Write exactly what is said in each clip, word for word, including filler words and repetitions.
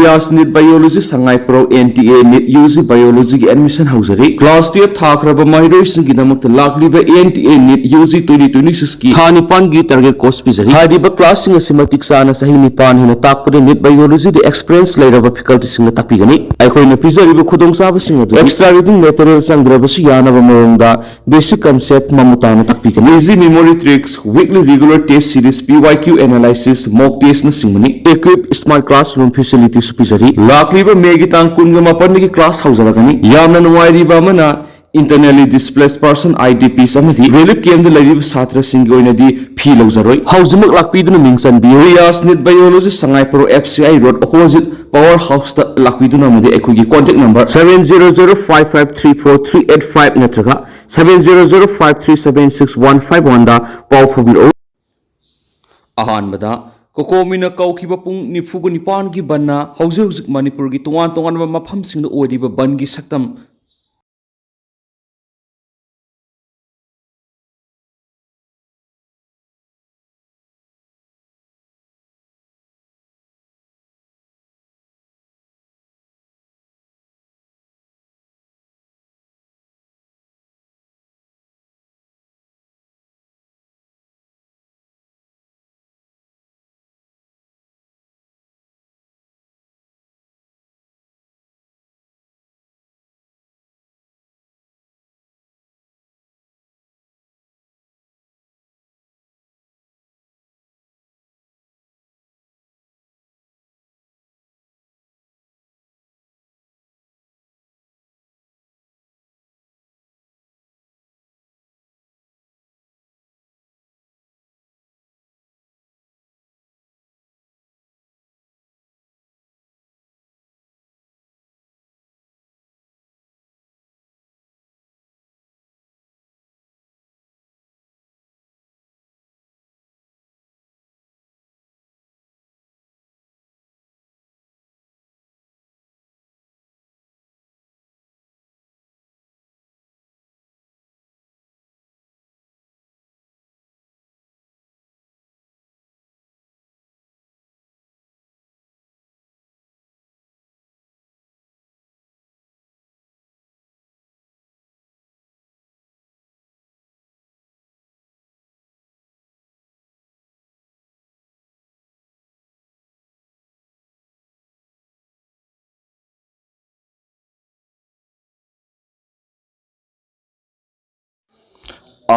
Yash NEET biology Sangai Prou N T A NEET U G ꯕꯥꯏꯑꯣꯂꯣꯖꯤꯒꯤ admission ꯍꯧꯖꯔꯤ꯫ Class twelve ꯊꯥꯈ꯭ꯔꯕ ꯃꯍꯩꯔꯣꯏꯁꯤꯡꯒꯤꯗꯃꯛꯇ ꯂꯥꯛꯂꯤꯕ N T A NEET U G twenty twenty ꯁꯤꯛꯁꯀꯤ ꯊꯥ ꯅꯤꯄꯥꯟꯒꯤ ꯇꯥꯔꯒꯦꯠ ꯀꯣꯔꯁ ꯄꯤꯖꯔꯤ꯫ ꯍꯥꯏꯔꯤꯕ ꯀ꯭ꯂꯥꯁꯁꯤꯡ ꯑꯁꯤ ꯃꯇꯤꯛ ꯆꯥꯅ ꯆꯍꯤ ꯅꯤꯄꯥꯟ ꯍꯦꯟꯅ ꯇꯥꯛꯄꯗ ꯅꯤꯠ ꯕꯥꯏꯑꯣꯂꯣꯖꯤꯗ ꯑꯦꯛꯁꯄꯤꯔꯤꯌꯦꯟꯁ ꯂꯩꯔꯕ ꯐꯦꯀꯜꯇꯤꯁꯤꯡꯅ ꯇꯥꯛꯄꯤꯒꯅꯤ꯫ ꯑꯩꯈꯣꯏꯅ ꯄꯤꯖꯔꯤꯕ ꯈꯨꯗꯣꯡꯆꯥꯕꯁꯤꯡ ꯑꯗꯨ ꯑꯦꯛꯁꯇ꯭ꯔꯥ ꯔꯤꯗꯤꯡ ꯃꯦꯇꯔꯤꯌꯦꯜ ꯆꯪꯗ꯭ꯔꯕꯁꯨ ꯌꯥꯅꯕ ꯃꯑꯣꯡꯗ ꯕꯦꯁꯤꯛ ꯀꯟꯁꯦꯞ ꯃꯃꯨꯠ ꯇꯥꯅ ꯇꯥꯛꯄꯤꯒꯅꯤ꯫ Easy memory tricks, weekly regular test series, P Y Q analysis, mock ꯇꯦꯁꯅꯆꯤꯡꯕꯅꯤ꯫ ꯏꯀ꯭ꯋꯤꯞ ꯁ꯭ꯃꯥꯔꯠ ꯀ꯭ꯂꯥꯁꯔꯨꯝ ꯐꯦꯁꯤꯂꯤꯇꯤꯁꯨ ꯄꯤꯖꯔꯤ꯫ ꯂꯥꯛꯂꯤꯕ ꯃꯦꯒꯤ ꯇꯥꯡ ꯀꯨꯟꯒ ꯃꯥꯄꯟꯗꯒꯤ ꯀ꯭ꯂꯥꯁ ꯍꯧꯖꯔꯛꯀꯅꯤ꯫ ꯌꯥꯝꯅ ꯅꯨꯡꯉꯥꯏꯔꯤꯕ ꯑꯃꯅ, internally displaced person, I D Ps ꯑꯃꯗꯤ ꯔꯤꯂꯤꯐ ꯀꯦꯝꯞꯇ ꯂꯩꯔꯤꯕ ꯁꯥꯇ꯭ꯔꯁꯤꯡꯒꯤ ꯑꯣꯏꯅꯗꯤ ꯐꯤ ꯂꯧꯖꯔꯣꯏ꯫ ꯍꯧꯖꯤꯛꯃꯛ ꯂꯥꯛꯄꯤꯗꯨꯅ ꯃꯤꯡ ꯆꯟꯕꯤꯌꯨ꯫ Riyas NEET biology, Sangai Prou, F C I road, opposite power ꯍꯥꯎꯁꯇ ꯂꯥꯛꯄꯤꯗꯨꯅ ꯑꯃꯗꯤ ꯑꯩꯈꯣꯏꯒꯤ contact number seven zero zero five five three four three eight five ꯅꯠꯇ꯭ꯔꯒ seven zero zero five three seven six one five ꯋꯥꯟꯗ ꯄꯥꯎ ꯐꯥꯎꯕꯤꯔꯛꯎ꯫ ꯑꯍꯥꯟꯕꯗ ꯀꯣꯀꯣꯃꯤꯅ ꯀꯧꯈꯤꯕ ꯄꯨꯡ ꯅꯤꯐꯨꯒ ꯅꯤꯄꯥꯟꯒꯤ ꯕꯟꯅ ꯍꯧꯖꯤꯛ ꯍꯧꯖꯤꯛ ꯃꯅꯤꯄꯨꯔꯒꯤ ꯇꯣꯉꯥꯟ ꯇꯣꯉꯥꯟꯕ ꯃꯐꯝꯁꯤꯡꯗ ꯑꯣꯏꯔꯤꯕ ꯕꯟꯒꯤ ꯁꯛꯇꯝ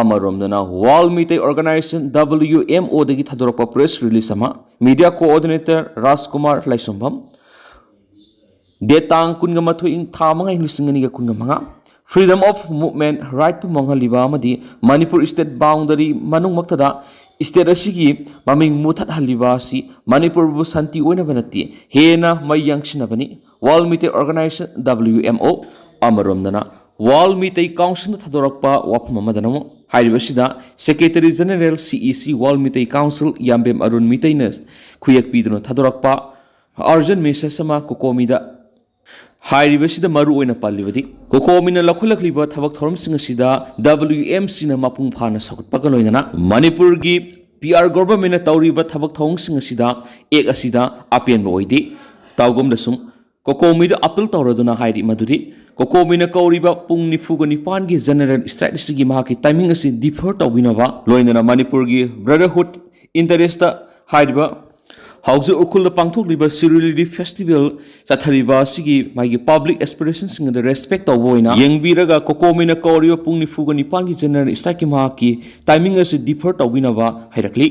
ꯑꯃꯔꯣꯝꯗꯅ, World Meitei Organization, W M O ꯗꯒꯤ ꯊꯥꯗꯣꯔꯛꯄ press release ꯑꯃ, media coordinator ꯔꯥꯖꯀꯨꯃꯥꯔ ꯂꯥꯏꯁꯣꯝꯕꯝ꯫ Date ꯇꯥꯡ ꯀꯨꯟꯒ ꯃꯥꯊꯣꯏ, ꯏꯪ ꯊꯥ ꯃꯉꯥ, ꯏꯪ ꯂꯤꯁꯤꯡ ꯑꯅꯤꯒ ꯀꯨꯟꯒ ꯃꯉꯥ꯫ Freedom of movement right ꯄꯨ ꯃꯥꯡꯍꯜꯂꯤꯕ ꯑꯃꯗꯤ ꯃꯅꯤꯄꯨꯔ state boundary ꯃꯅꯨꯡꯃꯛꯇꯗ state ꯑꯁꯤꯒꯤ ꯃꯃꯤꯡ ꯃꯨꯊꯠꯍꯜꯂꯤꯕ ꯑꯁꯤ ꯃꯅꯤꯄꯨꯔꯕꯨ ꯁꯥꯟꯇꯤ ꯑꯣꯏꯅꯕ ꯅꯠꯇꯦ, ꯍꯦꯟꯅ ꯃꯩ ꯌꯥꯡꯁꯤꯟꯅꯕꯅꯤ꯫ World Meitei Organization, W M O꯫ ꯑꯃꯔꯣꯝꯗꯅ, World Meitei Councilꯅ ꯊꯥꯗꯣꯔꯛꯄ ꯋꯥꯐꯝ ꯑꯃꯗꯅ ꯑꯃꯨꯛ ꯍꯥꯏꯔꯤꯕꯁꯤꯗ Secretary General, C E C, World Meitei Council, ꯌꯥꯝꯕꯦꯝ Arun ꯃꯤꯇꯩꯅ ꯈꯨꯌꯦꯛ ꯄꯤꯗꯨꯅ ꯊꯥꯗꯣꯔꯛꯄ urgent message ꯑꯃ ꯀꯣꯀꯣꯃꯤꯗ ꯍꯥꯏꯔꯤꯕꯁꯤꯗ ꯃꯔꯨ ꯑꯣꯏꯅ ꯄꯜꯂꯤꯕꯗꯤ, ꯀꯣꯀꯣꯃꯤꯅ ꯂꯧꯈꯠꯂꯛꯂꯤꯕ ꯊꯕꯛ ꯊꯧꯔꯝꯁꯤꯡ ꯑꯁꯤꯗ W M Cꯅ ꯃꯄꯨꯡ ꯐꯥꯅ ꯁꯧꯒꯠꯄꯒ ꯂꯣꯏꯅꯅ ꯃꯅꯤꯄꯨꯔꯒꯤ P R governmentꯅ ꯇꯧꯔꯤꯕ ꯊꯕꯛ ꯊꯧꯑꯣꯡꯁꯤꯡ ꯑꯁꯤꯗ, act ꯑꯁꯤꯗ ꯑꯄꯦꯟꯕ ꯑꯣꯏꯗꯦ꯫ ꯇꯥꯎꯒꯨꯝꯗꯁꯨꯡ ꯀꯣꯀꯣꯃꯤꯗ appeal ꯇꯧꯔꯗꯨꯅ ꯍꯥꯏꯔꯤ ꯃꯗꯨꯗꯤ, ꯀꯣꯀꯣꯃꯤꯅ ꯀꯧꯔꯤꯕ ꯄꯨꯡ ꯅꯤꯐꯨꯒ ꯅꯤꯄꯥꯟꯒꯤ general strike ꯑꯁꯤꯒꯤ ꯃꯍꯥꯛꯀꯤ timing ꯑꯁꯤ defer ꯇꯧꯕꯤꯅꯕ, ꯂꯣꯏꯅꯅ ꯃꯅꯤꯄꯨꯔꯒꯤ brotherhood interestꯇ ꯍꯥꯏꯔꯤꯕ ꯍꯧꯖꯤꯛ ꯎꯈ꯭ꯔꯨꯜꯗ ꯄꯥꯡꯊꯣꯛꯂꯤꯕ ꯁꯤꯔꯣꯏ ꯂꯤꯂꯤ festival ꯆꯠꯊꯔꯤꯕ ꯑꯁꯤꯒꯤ ꯃꯥꯒꯤ public aspirationꯁꯤꯡ ꯑꯗꯨ respect ꯇꯧꯕ ꯑꯣꯏꯅ ꯌꯦꯡꯕꯤꯔꯒ ꯀꯣꯀꯣꯃꯤꯅ ꯀꯧꯔꯤꯕ ꯄꯨꯡ ꯅꯤꯐꯨꯒ ꯅꯤꯄꯥꯟꯒꯤ general strikeꯀꯤ ꯃꯍꯥꯛꯀꯤ timing ꯑꯁꯤ defer ꯇꯧꯕꯤꯅꯕ ꯍꯥꯏꯔꯛꯂꯤ꯫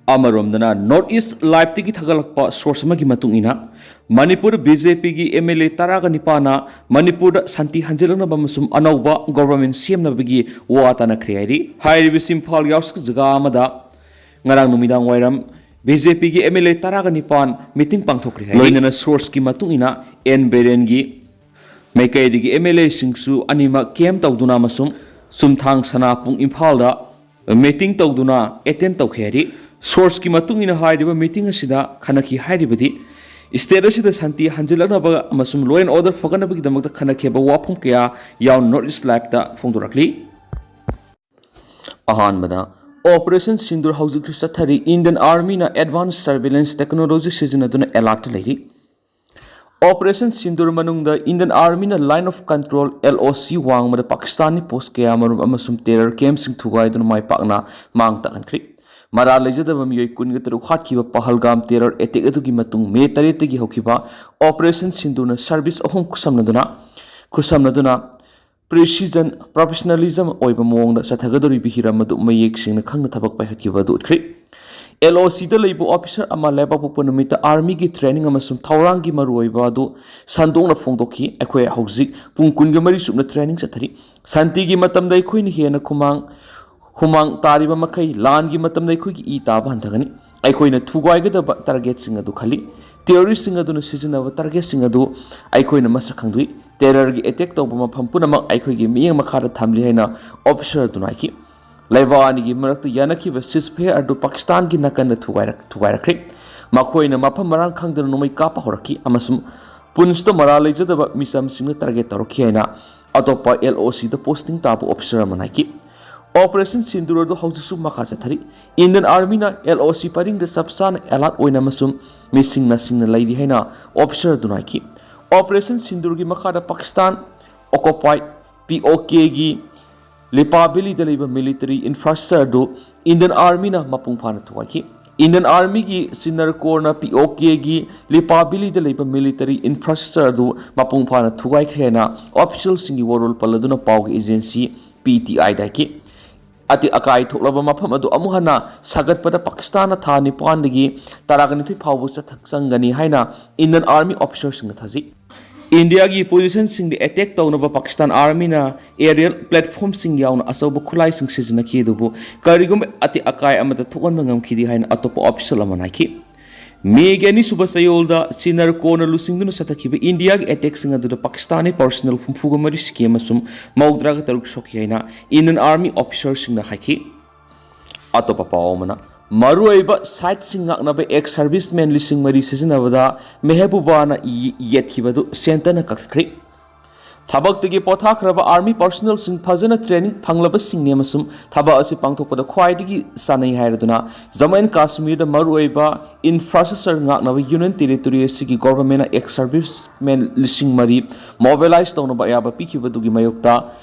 ꯑꯃꯔꯣꯝꯗꯅ, North East Liveꯇꯒꯤ ꯊꯥꯒꯠꯂꯛꯄ source ꯑꯃꯒꯤ ꯃꯇꯨꯡ ꯏꯟꯅ, ꯃꯅꯤꯄꯨꯔ BJPꯒꯤ MLA ꯇꯔꯥꯒ ꯅꯤꯄꯥꯟꯅ ꯃꯅꯤꯄꯨꯔꯗ ꯁꯥꯟꯇꯤ ꯍꯟꯖꯤꯜꯂꯛꯅꯕ ꯑꯃꯁꯨꯡ ꯑꯅꯧꯕ government ꯁꯦꯝꯅꯕꯒꯤ ꯋꯥ ꯇꯥꯅꯈ꯭ꯔꯦ ꯍꯥꯏꯔꯤ꯫ ꯍꯥꯏꯔꯤꯕꯁꯤ ꯏꯝꯐꯥꯜ ꯌꯥꯎꯁ ꯖꯒꯥ ꯑꯃꯗ ꯉꯔꯥꯡ ꯅꯨꯃꯤꯗꯥꯡ ꯋꯥꯏꯔꯝ BJPꯒꯤ MLA ꯇꯔꯥꯒ ꯅꯤꯄꯥꯟ meeting ꯄꯥꯡꯊꯣꯛꯈ꯭ꯔꯦ ꯍꯥꯏꯔꯤ꯫ ꯂꯣꯏꯅꯅ sourceꯀꯤ ꯃꯇꯨꯡ ꯏꯟꯅ, ꯑꯦꯟ ꯕꯤꯔꯦꯟꯒꯤ ꯃꯥꯏꯀꯩꯗꯒꯤ MLAꯁꯤꯡꯁꯨ ꯑꯅꯤꯃꯛ camp ꯇꯧꯗꯨꯅ ꯑꯃꯁꯨꯡ ꯆꯨꯝꯊꯥꯡ ꯁꯅꯥꯄꯨꯡ ꯏꯝꯐꯥꯜꯗ meeting ꯇꯧꯗꯨꯅ attend ꯇꯧꯈꯤ ꯍꯥꯏꯔꯤ꯫ Sourceꯀꯤ ꯃꯇꯨꯡ ꯏꯟꯅ, ꯍꯥꯏꯔꯤꯕ meeting ꯑꯁꯤꯗ ꯈꯟꯅꯈꯤ ꯍꯥꯏꯔꯤꯕꯗꯤ, state ꯑꯁꯤꯗ ꯁꯥꯟꯇꯤ ꯍꯟꯖꯤꯜꯂꯛꯅꯕ ꯑꯃꯁꯨꯡ law and order ꯐꯒꯠꯅꯕꯒꯤꯗꯃꯛꯇ ꯈꯟꯅꯈꯤꯕ ꯋꯥꯐꯝ ꯀꯌꯥ ꯌꯥꯎꯅ North East Liveꯇ ꯐꯣꯡꯗꯣꯔꯛꯂꯤ꯫ ꯑꯍꯥꯟꯕꯗ, Operation Sindoor ꯍꯧꯖꯤꯛꯁꯨ ꯆꯠꯊꯔꯤ꯫ Indian Armyꯅ advanced surveillance technology ꯁꯤꯖꯤꯟꯅꯗꯨꯅ alertꯇ ꯂꯩꯔꯤ꯫ Operation Sindoor ꯃꯅꯨꯡꯗ Indian Armyꯅ Line of Control, LOC, ꯋꯥꯡꯃꯗ ꯄꯥꯀꯤꯁꯇꯥꯟꯒꯤ post ꯀꯌꯥꯃꯔꯨꯝ ꯑꯃꯁꯨꯡ terror campꯁꯤꯡ ꯊꯨꯒꯥꯏꯗꯨꯅ ꯃꯥꯏ ꯄꯥꯛꯅ ꯃꯥꯡ ꯇꯥꯛꯍꯟꯈ꯭ꯔꯦ꯫ ꯃꯔꯥꯜ ꯂꯩꯖꯗꯕ ꯃꯤꯑꯣꯏ ꯀꯨꯟꯒ ꯇꯔꯨꯛ ꯍꯥꯠꯈꯤꯕ ꯄꯍꯜꯒꯥꯝ terror attack ꯑꯗꯨꯒꯤ ꯃꯇꯨꯡ May ꯇꯔꯦꯠꯇꯒꯤ ꯍꯧꯈꯤꯕ Operation Sindoorꯅ service ꯑꯍꯨꯝ ꯈꯨꯠꯁꯝꯅꯗꯨꯅ, ꯈꯨꯠꯁꯝꯅꯗꯨꯅ precision, professionalism ꯑꯣꯏꯕ ꯃꯑꯣꯡꯗ ꯆꯠꯊꯒꯗꯧꯔꯤꯕ ꯍꯤꯔꯝ ꯑꯗꯨ ꯃꯌꯦꯛ ꯁꯦꯡꯅ ꯈꯪꯅ ꯊꯕꯛ ꯄꯥꯏꯈꯠꯈꯤꯕ ꯑꯗꯨ ꯎꯠꯈ꯭ꯔꯦ꯫ ꯑꯦꯜ ꯑꯣ ꯁꯤꯗ ꯂꯩꯕ ꯑꯣꯐꯤꯁꯥꯔ ꯑꯃ ꯂꯩꯕꯥꯛꯄꯣꯛꯄ ꯅꯨꯃꯤꯠꯇ ꯑꯥꯔꯃꯤꯒꯤ ꯇ꯭ꯔꯦꯅꯤꯡ ꯑꯃꯁꯨꯡ ꯊꯧꯔꯥꯡꯒꯤ ꯃꯔꯨꯑꯣꯏꯕ ꯑꯗꯨ ꯁꯟꯗꯣꯛꯅ ꯐꯣꯡꯗꯣꯛꯈꯤ꯫ ꯑꯩꯈꯣꯏ ꯍꯧꯖꯤꯛ ꯄꯨꯡ ꯀꯨꯟꯒ ꯃꯔꯤ ꯆꯨꯞꯅ ꯇ꯭ꯔꯦꯅꯤꯡ ꯆꯠꯊꯔꯤ꯫ ꯁꯥꯟꯇꯤꯒꯤ ꯃꯇꯝꯗ ꯑꯩꯈꯣꯏꯅ ꯍꯦꯟꯅ ꯈꯨꯃꯥꯡ ꯍꯨꯃꯥꯡ ꯇꯥꯔꯤꯕ ꯃꯈꯩ, ꯂꯥꯟꯒꯤ ꯃꯇꯝꯗ ꯑꯩꯈꯣꯏꯒꯤ ꯏ ꯇꯥꯕ ꯍꯟꯊꯒꯅꯤ꯫ ꯑꯩꯈꯣꯏꯅ ꯊꯨꯒꯥꯏꯒꯗꯕ ꯇꯥꯔꯒꯦꯠꯁꯤꯡ ꯑꯗꯨ ꯈꯜꯂꯤ꯫ ꯇꯦꯔꯣꯔꯤꯁꯁꯤꯡ ꯑꯗꯨꯅ ꯁꯤꯖꯤꯟꯅꯕ ꯇꯥꯔꯒꯦꯠꯁꯤꯡ ꯑꯗꯨ ꯑꯩꯈꯣꯏꯅ ꯃꯁꯛ ꯈꯪꯗꯣꯛꯏ꯫ ꯇꯦꯔꯔꯒꯤ ꯑꯦꯇꯦꯛ ꯇꯧꯕ ꯃꯐꯝ ꯄꯨꯝꯅꯃꯛ ꯑꯩꯈꯣꯏꯒꯤ ꯃꯤꯠꯌꯦꯡ ꯃꯈꯥꯗ ꯊꯝꯂꯤ ꯍꯥꯏꯅ ꯑꯣꯐꯤꯁꯥꯔ ꯑꯗꯨꯅ ꯍꯥꯏꯈꯤ꯫ ꯂꯩꯕꯥꯛ ꯑꯅꯤꯒꯤ ꯃꯔꯛꯇ ꯌꯥꯅꯈꯤꯕ ceasefire ꯑꯗꯨ ꯄꯥꯀꯤꯁꯇꯥꯟꯒꯤ ꯅꯥꯀꯟꯗ ꯊꯨꯒꯥꯏꯔꯛ-, ꯊꯨꯒꯥꯏꯔꯛꯈ꯭ꯔꯦ꯫ ꯃꯈꯣꯏꯅ ꯃꯐꯝ ꯃꯔꯥꯡ ꯈꯪꯗꯅ ꯅꯣꯡꯃꯩ ꯀꯥꯞꯄ ꯍꯧꯔꯛꯈꯤ ꯑꯃꯁꯨꯡ ꯄꯨꯟꯁꯇ ꯃꯔꯥꯜ ꯂꯩꯖꯗꯕ ꯃꯤꯆꯝꯁꯤꯡꯅ ꯇꯥꯔꯒꯦꯠ ꯇꯧꯔꯛꯈꯤ ꯍꯥꯏꯅ ꯑꯇꯣꯞꯄ ꯑꯦꯜ ꯑꯣ ꯁꯤꯗ ꯄꯣꯁꯇꯤꯡ ꯇꯥꯕ ꯑꯣꯐꯤꯁꯥꯔ ꯑꯃꯅ ꯍꯥꯏꯈꯤ꯫ ꯑꯣꯄꯔꯦꯁꯟ ꯁꯤꯟꯗꯨꯔ ꯑꯗꯨ ꯍꯧꯖꯤꯛꯁꯨ ꯃꯈꯥ ꯆꯠꯊꯔꯤ꯫ ꯏꯟꯗꯤꯌꯟ ꯑꯥꯔꯃꯤꯅ ꯑꯦꯜ ꯑꯣ ꯁꯤ ꯄꯔꯤꯡꯗ ꯆꯞ ꯆꯥꯅ ꯑꯦꯂꯥꯔꯠ ꯑꯣꯏꯅ ꯑꯃꯁꯨꯡ ꯃꯤꯁꯤꯡ ꯅꯥꯁꯤꯡꯅ ꯂꯩꯔꯤ ꯍꯥꯏꯅ ꯑꯣꯐꯤꯁꯥꯔ ꯑꯗꯨꯅ ꯍꯥꯏꯈꯤ꯫ ꯑꯣꯄꯔꯦꯁꯟ ꯁꯤꯟꯗꯨꯔꯒꯤ ꯃꯈꯥꯗ ꯄꯥꯀꯤꯁꯇꯥꯟ ꯑꯣꯀꯨꯄꯥꯏ ꯄꯤ ꯑꯣ ꯀꯦꯒꯤ ꯂꯤꯄꯥ ꯚꯦꯂꯤꯗ ꯂꯩꯕ ꯃꯤꯂꯤꯇꯔꯤ ꯏꯟꯐ꯭ꯔꯥꯁ꯭ꯇ꯭ꯔꯛꯆꯔ ꯑꯗꯨ ꯏꯟꯗꯤꯌꯟ ꯑꯥꯔꯃꯤꯅ ꯃꯄꯨꯡ ꯐꯥꯅ ꯊꯨꯒꯥꯏꯈꯤ꯫ ꯏꯟꯗꯤꯌꯟ ꯑꯥꯔꯃꯤꯒꯤ ꯁꯤꯅꯔ ꯀꯣꯔꯅ ꯄꯤ ꯑꯣ ꯀꯦꯒꯤ ꯂꯤꯄꯥ ꯚꯦꯂꯤꯗ ꯂꯩꯕ ꯃꯤꯂꯤꯇꯔꯤ ꯏꯟꯐ꯭ꯔꯥꯁ꯭ꯇ꯭ꯔꯛꯆꯔ ꯑꯗꯨ ꯃꯄꯨꯡ ꯐꯥꯅ ꯊꯨꯒꯥꯏꯈ꯭ꯔꯦ ꯍꯥꯏꯅ ꯑꯣꯐꯤꯁꯤꯌꯦꯜꯁꯤꯡꯒꯤ ꯋꯥꯔꯣꯜ ꯄꯜꯂꯗꯨꯅ ꯄꯥꯎꯒꯤ ꯑꯦꯖꯦꯟꯁꯤ ꯄꯤ ꯇꯤ ꯑꯥꯏꯗ ꯍꯥꯏꯈꯤ꯫ ꯑꯇꯦꯛ ꯑꯀꯥꯏ ꯊꯣꯛꯂꯕ ꯃꯐꯝ ꯑꯗꯨ ꯑꯃꯨꯛ ꯍꯟꯅ ꯁꯥꯒꯠꯄꯗ ꯄꯥꯀꯤꯁꯇꯥꯟꯅ ꯊꯥ ꯅꯤꯄꯥꯟꯗꯒꯤ ꯇꯔꯥꯅꯤꯊꯣꯏ ꯐꯥꯎꯕ ꯆꯠꯊ-, ꯆꯪꯒꯅꯤ ꯍꯥꯏꯅ ꯏꯟꯗꯤꯌꯟ ꯑꯥꯔꯃꯤ ꯑꯣꯐꯤꯁꯥꯔꯁꯤꯡꯅ ꯊꯥꯖꯩ꯫ ꯏꯟꯗꯤꯌꯥꯒꯤ ꯄꯣꯖꯤꯁꯟꯁꯤꯡꯗ ꯑꯦꯇꯦꯛ ꯇꯧꯅꯕ ꯄꯥꯀꯤꯁꯇꯥꯟ ꯑꯥꯔꯃꯤꯅ ꯑꯦꯔꯤꯌꯦꯜ ꯄ꯭ꯂꯦꯠꯐꯣꯝꯁꯤꯡ ꯌꯥꯎꯅ ꯑꯆꯧꯕ ꯈꯨꯠꯂꯥꯏꯁꯤꯡ ꯁꯤꯖꯤꯟꯅꯈꯤ, ꯑꯗꯨꯕꯨ ꯀꯔꯤꯒꯨꯝꯕ ꯑꯇꯦꯛ ꯑꯀꯥꯏ ꯑꯃꯠꯇ ꯊꯣꯛꯍꯟꯕ ꯉꯝꯈꯤꯗꯦ ꯍꯥꯏꯅ ꯑꯇꯣꯞꯄ ꯑꯣꯐꯤꯁꯤꯌꯦꯜ ꯑꯃꯅ ꯍꯥꯏꯈꯤ꯫ ꯃꯦꯒꯤ ꯑꯅꯤꯁꯨꯕ ꯆꯌꯣꯜꯗ ꯁꯤꯅꯔ ꯀꯣꯔꯅ ꯂꯨꯆꯤꯡꯗꯨꯅ ꯆꯠꯊꯈꯤꯕ ꯏꯟꯗꯤꯌꯥꯒꯤ ꯑꯦꯇꯦꯛꯁꯤꯡ ꯑꯗꯨꯗ ꯄꯥꯀꯤꯁꯇꯥꯅꯤ ꯄꯔꯁꯅꯦꯜ ꯍꯨꯝꯐꯨꯒ ꯃꯔꯤ ꯁꯤꯈꯤ ꯑꯃꯁꯨꯡ ꯃꯧꯗ꯭ꯔꯥꯒ ꯇꯔꯨꯛ ꯁꯣꯛꯈꯤ ꯍꯥꯏꯅ ꯏꯟꯗꯤꯌꯟ ꯑꯥꯔꯃꯤ ꯑꯣꯐꯤꯁꯥꯔꯁꯤꯡꯅ ꯍꯥꯏꯈꯤ꯫ ꯑꯇꯣꯞꯄ ꯄꯥꯎ ꯑꯃꯅ, ꯃꯔꯨꯑꯣꯏꯕ ꯁꯥꯏꯠꯁꯤꯡ ꯉꯥꯛꯅꯕ ꯑꯦꯛꯁ ꯁꯔꯚꯤꯁꯃꯦꯟ ꯂꯤꯁꯤꯡ ꯃꯔꯤ ꯁꯤꯖꯤꯟꯅꯕꯗ ꯃꯦꯍꯕꯨꯕꯥꯅ ꯌꯦ-, ꯌꯦꯠꯈꯤꯕꯗꯨ ꯁꯦꯟꯇꯔꯅ ꯀꯛꯊꯠꯈ꯭ꯔꯦ꯫ ꯊꯕꯛꯇꯒꯤ ꯄꯣꯊꯥꯈ꯭ꯔꯕ ꯑꯥꯔꯃꯤ ꯄꯔꯁꯅꯦꯜꯁꯤꯡ ꯐꯖꯅ ꯇ꯭ꯔꯦꯅꯤꯡ ꯐꯪꯂꯕꯁꯤꯡꯅꯤ ꯑꯃꯁꯨꯡ ꯊꯕꯛ ꯑꯁꯤ ꯄꯥꯡꯊꯣꯛꯄꯗ ꯈ꯭ꯋꯥꯏꯗꯒꯤ ꯆꯥꯅꯩ ꯍꯥꯏꯔꯗꯨꯅ ꯖꯝꯃꯨ ꯑꯦꯟ ꯀꯥꯁꯃꯤꯔꯗ ꯃꯔꯨꯑꯣꯏꯕ ꯏꯟꯐ꯭ꯔꯥꯁ꯭ꯇ꯭ꯔꯛꯆꯔ ꯉꯥꯛꯅꯕ ꯌꯨꯅꯤꯌꯟ ꯇꯦꯔꯤꯇꯣꯔꯤ ꯑꯁꯤꯒꯤ ꯒꯣꯚꯔꯟꯃꯦꯟꯅ ꯑꯦꯛꯁ ꯁꯔꯚꯤꯁꯃꯦꯟ ꯂꯤꯁꯤꯡ ꯃꯔꯤ ꯃꯣꯕꯤꯂꯥꯏꯖ ꯇꯧꯅꯕ ꯑꯌꯥꯕ ꯄꯤꯈꯤꯕꯗꯨꯒꯤ ꯃꯥꯌꯣꯛꯇ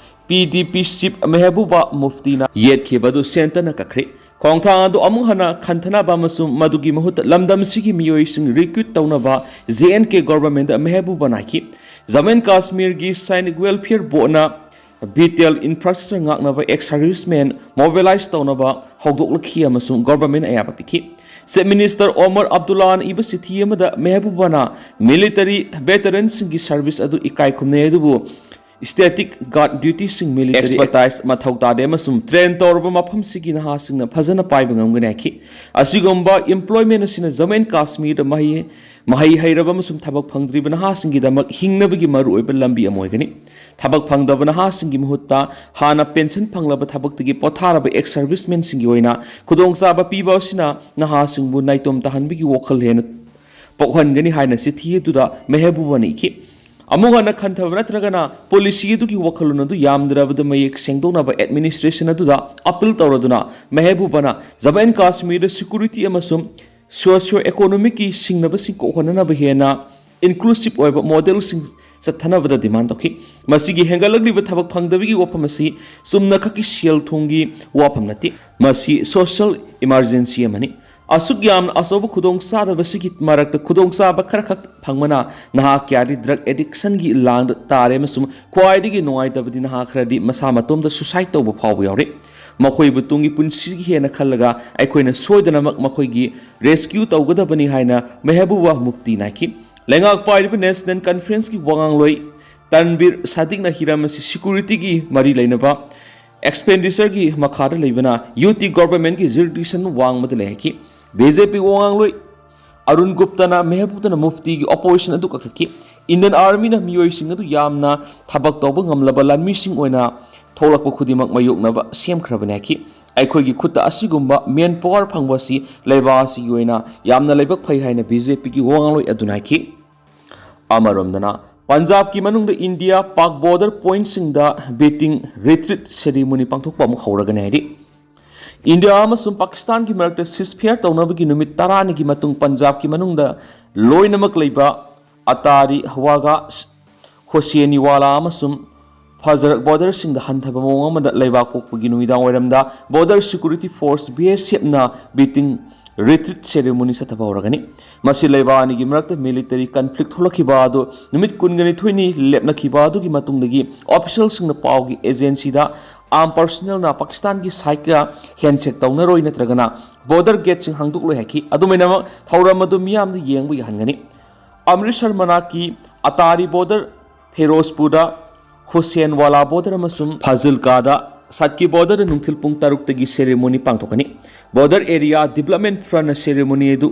ꯄꯤ ꯗꯤ ꯄꯤ ꯆꯤꯐ ꯃꯦꯍꯕꯨꯕꯥ ꯃꯨꯐꯇꯤꯅ ꯌꯦꯠꯈꯤꯕ ꯑꯗꯨ ꯁꯦꯟꯇꯔꯅ ꯀꯛꯈ꯭ꯔꯦ꯫ ꯈꯣꯡꯊꯥꯡ ꯑꯗꯨ ꯑꯃꯨꯛ ꯍꯟꯅ ꯈꯟꯊꯅꯕ ꯑꯃꯁꯨꯡ ꯃꯗꯨꯒꯤ ꯃꯍꯨꯠꯇ ꯂꯝꯗꯝ ꯑꯁꯤꯒꯤ ꯃꯤꯑꯣꯏꯁꯤꯡ ꯔꯤꯀ꯭ꯔꯨꯠ ꯇꯧꯅꯕ ꯖꯦ ꯑꯦꯟ ꯀꯦ ꯒꯣꯚꯔꯟꯃꯦꯟꯗ ꯃꯦꯍꯕꯨꯕꯥꯅ ꯍꯥꯏꯈꯤ꯫ ꯖꯝꯃꯨ ꯑꯦꯟ ꯀꯥꯁꯃꯤꯔꯒꯤ ꯁꯥꯏꯅꯤꯛ ꯋꯦꯜꯐꯤꯌꯔ ꯕꯣꯔꯗꯅ ꯚꯤꯇꯦꯜ ꯏꯟꯐ꯭ꯔꯥꯁ꯭ꯇ꯭ꯔꯛꯆꯔ ꯉꯥꯛꯅꯕ ꯑꯦꯛꯁ ꯁꯔꯚꯤꯁꯃꯦꯟ ꯃꯣꯕꯤꯂꯥꯏꯖ ꯇꯧꯅꯕ ꯍꯧꯗꯣꯛꯂꯛꯈꯤ ꯑꯃꯁꯨꯡ ꯒꯣꯚꯔꯟꯃꯦꯟꯠ ꯑꯌꯥꯕ ꯄꯤꯈꯤ꯫ ꯆꯤꯐ ꯃꯤꯅꯤꯁꯇꯔ ꯑꯣꯃꯔ ꯑꯕꯗꯨꯜꯂꯥꯅ ꯏꯕ ꯆꯤꯊꯤ ꯑꯃꯗ ꯃꯦꯍꯕꯨꯕꯥꯅ ꯃꯤꯂꯤꯇꯔꯤ ꯚꯦꯇꯔꯟꯁꯤꯡꯒꯤ ꯁꯔꯚꯤꯁ ꯑꯗꯨ ꯏꯀꯥꯏ ꯈꯨꯝꯅꯩ, ꯑꯗꯨꯕꯨ ꯁ꯭ꯇꯦꯇꯤꯛ ꯒꯥꯔꯗ ꯗ꯭ꯌꯨꯇꯤꯁꯤꯡ, ꯃꯤꯂꯤꯇꯔꯤ ꯑꯦꯛꯁꯄꯔꯇꯥꯏꯖ ꯃꯊꯧ ꯇꯥꯗꯦ ꯑꯃꯁꯨꯡ ꯇ꯭ꯔꯦꯟ ꯇꯧꯔꯕ ꯃꯐꯝꯁꯤꯒꯤ ꯅꯍꯥꯁꯤꯡꯅ ꯐꯖꯅ ꯄꯥꯏꯕ ꯉꯝꯒꯅꯤ ꯍꯥꯏꯈꯤ꯫ ꯑꯁꯤꯒꯨꯝꯕ ꯏꯝꯄ꯭ꯂꯣꯏꯃꯦꯟꯠ ꯑꯁꯤꯅ ꯖꯝꯃꯨ ꯑꯦꯟ ꯀꯥꯁꯃꯤꯔꯗ ꯃꯍꯩ ꯃꯍꯩ ꯍꯩꯔꯕ ꯑꯃꯁꯨꯡ ꯊꯕꯛ ꯐꯪꯗ꯭ꯔꯤꯕ ꯅꯍꯥꯁꯤꯡꯒꯤꯗꯃꯛ ꯍꯤꯡꯅꯕꯒꯤ ꯃꯔꯨꯑꯣꯏꯕ ꯂꯝꯕꯤ ꯑꯃ ꯑꯣꯏꯒꯅꯤ꯫ ꯊꯕꯛ ꯐꯪꯗꯕ ꯅꯍꯥꯁꯤꯡꯒꯤ ꯃꯍꯨꯠꯇ ꯍꯥꯟꯅ ꯄꯦꯟꯁꯟ ꯐꯪꯂꯕ ꯊꯕꯛꯇꯒꯤ ꯄꯣꯊꯥꯔꯕ ꯑꯦꯛꯁ ꯁꯔꯚꯤꯁꯃꯦꯟꯁꯤꯡꯒꯤ ꯑꯣꯏꯅ ꯈꯨꯗꯣꯡꯆꯥꯕ ꯄꯤꯕ ꯑꯁꯤꯅ ꯅꯍꯥꯁꯤꯡꯕꯨ ꯅꯥꯏꯇꯣꯝ ꯇꯥꯍꯟꯕꯒꯤ ꯋꯥꯈꯜ ꯍꯦꯟꯅ ꯄꯣꯛꯍꯟꯒꯅꯤ ꯍꯥꯏꯅ ꯆꯤꯊꯤ ꯑꯗꯨꯗ ꯃꯦꯍꯕꯨꯕꯥꯅ ꯏꯈꯤ꯫ ꯑꯃꯨꯛ ꯍꯟꯅ ꯈꯟꯊꯕ ꯅꯠꯇ꯭ꯔꯒꯅ ꯄꯣꯂꯤꯁꯤ ꯑꯗꯨꯒꯤ ꯋꯥꯈꯜꯂꯣꯟ ꯑꯗꯨ ꯌꯥꯝꯗ꯭ꯔꯕꯗ ꯃꯌꯦꯛ ꯁꯦꯡꯗꯣꯛꯅꯕ ꯑꯦꯗꯃꯤꯅꯤꯁꯇ꯭ꯔꯦꯁꯟ ꯑꯗꯨꯗ ꯑꯄꯤꯜ ꯇꯧꯔꯗꯨꯅ ꯃꯦꯍꯕꯨꯕꯥꯅ ꯖꯝꯃꯨ ꯑꯦꯟ ꯀꯥꯁꯃꯤꯔꯗ ꯁꯦꯀ꯭ꯌꯨꯔꯤꯇꯤ ꯑꯃꯁꯨꯡ ꯁꯣꯁꯤꯑꯣ ꯏꯀꯣꯅꯣꯃꯤꯛꯀꯤ ꯁꯤꯡꯅꯕꯁꯤꯡ ꯀꯣꯛꯍꯟꯅꯅꯕ ꯍꯦꯟꯅ ꯏꯟꯀ꯭ꯂꯨꯁꯤꯚ ꯑꯣꯏꯕ ꯃꯣꯗꯦꯜꯁꯤꯡ ꯆꯠꯊꯅꯕꯗ ꯗꯤꯃꯥꯟ ꯇꯧꯈꯤ꯫ ꯃꯁꯤꯒꯤ ꯍꯦꯟꯒꯠꯂꯛꯂꯤꯕ ꯊꯕꯛ ꯐꯪꯗꯕꯒꯤ ꯋꯥꯐꯝ ꯑꯁꯤ ꯆꯨꯝꯅꯈꯛꯀꯤ ꯁꯦꯜ ꯊꯨꯝꯒꯤ ꯋꯥꯐꯝ ꯅꯠꯇꯦ, ꯃꯁꯤ ꯁꯣꯁꯤꯌꯦꯜ ꯏꯃꯔꯖꯦꯟꯁꯤ ꯑꯃꯅꯤ꯫ ꯑꯁꯨꯛ ꯌꯥꯝꯅ ꯑꯆꯧꯕ ꯈꯨꯗꯣꯡꯆꯥꯗꯕꯁꯤꯒꯤ ꯃꯔꯛꯇ ꯈꯨꯗꯣꯡꯆꯥꯕ ꯈꯔꯈꯛ ꯐꯪꯕꯅ ꯅꯍꯥ ꯀꯌꯥꯗꯤ ꯗ꯭ꯔꯒ ꯑꯦꯗꯤꯛꯁꯟꯒꯤ ꯂꯥꯡꯗ ꯇꯥꯔꯦ ꯑꯃꯁꯨꯡ ꯈ꯭ꯋꯥꯏꯗꯒꯤ ꯅꯨꯡꯉꯥꯏꯇꯕꯗꯤ ꯅꯍꯥ ꯈꯔꯗꯤ ꯃꯁꯥ ꯃꯇꯣꯝꯇ ꯁꯨꯁꯥꯏꯗ ꯇꯧꯕ ꯐꯥꯎꯕ ꯌꯥꯎꯔꯦ꯫ ꯃꯈꯣꯏꯕꯨ ꯇꯨꯡꯒꯤ ꯄꯨꯟꯁꯤꯒꯤ ꯍꯦꯟꯅ ꯈꯜꯂꯒ ꯑꯩꯈꯣꯏꯅ ꯁꯣꯏꯗꯅꯃꯛ ꯃꯈꯣꯏꯒꯤ ꯔꯦꯁꯀ꯭ꯌꯨ ꯇꯧꯒꯗꯕꯅꯤ ꯍꯥꯏꯅ ꯃꯦꯍꯕꯨꯕꯥ ꯃꯨꯐꯇꯤꯅ ꯍꯥꯏꯈꯤ꯫ ꯂꯩꯉꯥꯛ ꯄꯥꯏꯔꯤꯕ ꯅꯦꯁꯅꯦꯜ ꯀꯟꯐꯔꯦꯟꯁꯀꯤ ꯋꯥꯉꯥꯡꯂꯣꯏ ꯇꯟꯕꯤꯔ ꯁꯥꯗꯤꯛꯅ ꯍꯤꯔꯝ ꯑꯁꯤ ꯁꯦꯀ꯭ꯌꯨꯔꯤꯇꯤꯒꯤ ꯃꯔꯤ ꯂꯩꯅꯕ ꯑꯦꯛꯁꯄꯦꯟꯗꯤꯆꯔꯒꯤ ꯃꯈꯥꯗ ꯂꯩꯕꯅ ꯌꯨ ꯇꯤ ꯒꯣꯚꯔꯟꯃꯦꯟꯠꯀꯤ ꯖꯨꯔꯤꯗꯤꯛꯁꯟ ꯋꯥꯡꯃꯗ ꯂꯩ ꯍꯥꯏꯈꯤ꯫ ꯕꯤ ꯖꯦ ꯄꯤ ꯋꯥꯉꯥꯡꯂꯣꯏ ꯑꯔꯨꯟ ꯒꯨꯞꯇꯅ ꯃꯦꯍꯕꯨꯕꯥꯅ ꯃꯨꯐꯇꯤꯒꯤ ꯑꯣꯄꯣꯖꯤꯁꯟ ꯑꯗꯨ ꯀꯛꯊꯠꯈꯤ꯫ ꯏꯟꯗꯤꯌꯟ ꯑꯥꯔꯃꯤꯅ ꯃꯤꯑꯣꯏꯁꯤꯡ ꯑꯗꯨ ꯌꯥꯝꯅ ꯊꯕꯛ ꯇꯧꯕ ꯉꯝꯂꯕ ꯂꯥꯟꯃꯤꯁꯤꯡ ꯑꯣꯏꯅ ꯊꯣꯛꯂꯛꯄ ꯈꯨꯗꯤꯡꯃꯛ ꯃꯥꯌꯣꯛꯅꯕ ꯁꯦꯝꯈ꯭ꯔꯕꯅꯤ ꯍꯥꯏꯈꯤ꯫ ꯑꯩꯈꯣꯏꯒꯤ ꯈꯨꯠꯇ ꯑꯁꯤꯒꯨꯝꯕ ꯃꯦꯟ ꯄꯥꯋꯔ ꯐꯪꯕ ꯑꯁꯤ ꯂꯩꯕꯥꯛ ꯑꯁꯤꯒꯤ ꯑꯣꯏꯅ ꯌꯥꯝꯅ ꯂꯥꯏꯕꯛ ꯐꯩ ꯍꯥꯏꯅ ꯕꯤ ꯖꯦ ꯄꯤꯒꯤ ꯋꯥꯉꯥꯡꯂꯣꯏ ꯑꯗꯨꯅ ꯍꯥꯏꯈꯤ꯫ ꯑꯃꯔꯣꯝꯗꯅ, ꯄꯟꯖꯥꯕꯀꯤ ꯃꯅꯨꯡꯗ ꯏꯟꯗꯤꯌꯥ ꯄꯥꯛ ꯕꯣꯔꯗꯔ ꯄꯣꯏꯟꯠꯁꯤꯡꯗ ꯕꯤꯇꯤꯡ ꯔꯤꯇ꯭ꯔꯤꯠ ꯁꯦꯔꯤꯃꯣꯅꯤ ꯄꯥꯡꯊꯣꯛꯄ ꯑꯃꯨꯛ ꯍꯧꯔꯒꯅꯤ ꯍꯥꯏꯔꯤ꯫ ꯏꯟꯗꯤꯌꯥ ꯑꯃꯁꯨꯡ ꯄꯥꯀꯤꯁꯇꯥꯟꯒꯤ ꯃꯔꯛꯇ ꯁꯤꯖꯐꯌꯔ ꯇꯧꯅꯕꯒꯤ ꯅꯨꯃꯤꯠ ꯇꯔꯥꯅꯤꯒꯤ ꯃꯇꯨꯡ ꯄꯟꯖꯥꯕꯀꯤ ꯃꯅꯨꯡꯗ ꯂꯣꯏꯅꯃꯛ ꯂꯩꯕ ꯑꯇꯥꯔꯤ, ꯋꯥꯒꯥ, ꯍꯣꯁꯦꯅꯤꯋꯥꯂꯥ ꯑꯃꯁꯨꯡ ꯐꯖꯔꯛ ꯕꯣꯔꯗꯔꯁꯤꯡꯗ ꯍꯟꯊꯕ ꯃꯑꯣꯡ ꯑꯃꯗ ꯂꯩꯕꯥꯛ ꯄꯣꯛꯄꯒꯤ ꯅꯨꯃꯤꯗꯥꯡ ꯋꯥꯏꯔꯝꯗ ꯕꯣꯔꯗꯔ ꯁꯦꯀ꯭ꯌꯨꯔꯤꯇꯤ ꯐꯣꯔꯁ, ꯕꯤ ꯑꯦꯁ ꯑꯦꯐꯅ ꯕꯤꯇꯤꯡ retreat ceremony ꯆꯠꯊꯕ ꯍꯧꯔꯒꯅꯤ꯫ ꯃꯁꯤ ꯂꯩꯕꯥꯛ ꯑꯅꯤꯒꯤ ꯃꯔꯛꯇ military conflict ꯊꯣꯛꯂꯛꯈꯤꯕ ꯑꯗꯨ ꯅꯨꯃꯤꯠ ꯀꯨꯟꯒ ꯅꯤꯊꯣꯏꯅꯤ ꯂꯦꯞꯅꯈꯤꯕ ꯑꯗꯨꯒꯤ ꯃꯇꯨꯡꯗꯒꯤ officialꯁꯤꯡꯅ ꯄꯥꯎꯒꯤ agencyꯗ armed personnelꯅ ꯄꯥꯀꯤꯁꯇꯥꯟꯒꯤ sideꯀ handshake ꯇꯧꯅꯔꯣꯏ ꯅꯠꯇ꯭ꯔꯒꯅ border gateꯁꯤꯡ ꯍꯥꯡꯗꯣꯛꯂꯣꯏ ꯍꯥꯏꯈꯤ꯫ ꯑꯗꯨꯃꯥꯏꯅꯃꯛ ꯊꯧꯔꯝ ꯑꯗꯨ ꯃꯤꯌꯥꯝꯗ ꯌꯦꯡꯕ ꯌꯥꯍꯟꯒꯅꯤ꯫ ꯑꯃ꯭ꯔꯤꯠꯁꯔ ꯃꯅꯥꯛꯀꯤ ꯑꯇꯥꯔꯤ border, ꯐꯤꯔꯣꯖꯄꯨꯔꯗ ꯍꯨꯁꯦꯟꯋꯥꯂꯥ border ꯑꯃꯁꯨꯡ ꯐꯥꯖꯤꯜꯀꯥꯗ ꯁꯠꯀꯤ borderꯗ ꯅꯨꯡꯊꯤꯜ ꯄꯨꯡ ꯇꯔꯨꯛꯇꯒꯤ ceremony ꯄꯥꯡꯊꯣꯛꯀꯅꯤ꯫ Border area development frontꯅ ceremony ꯑꯗꯨ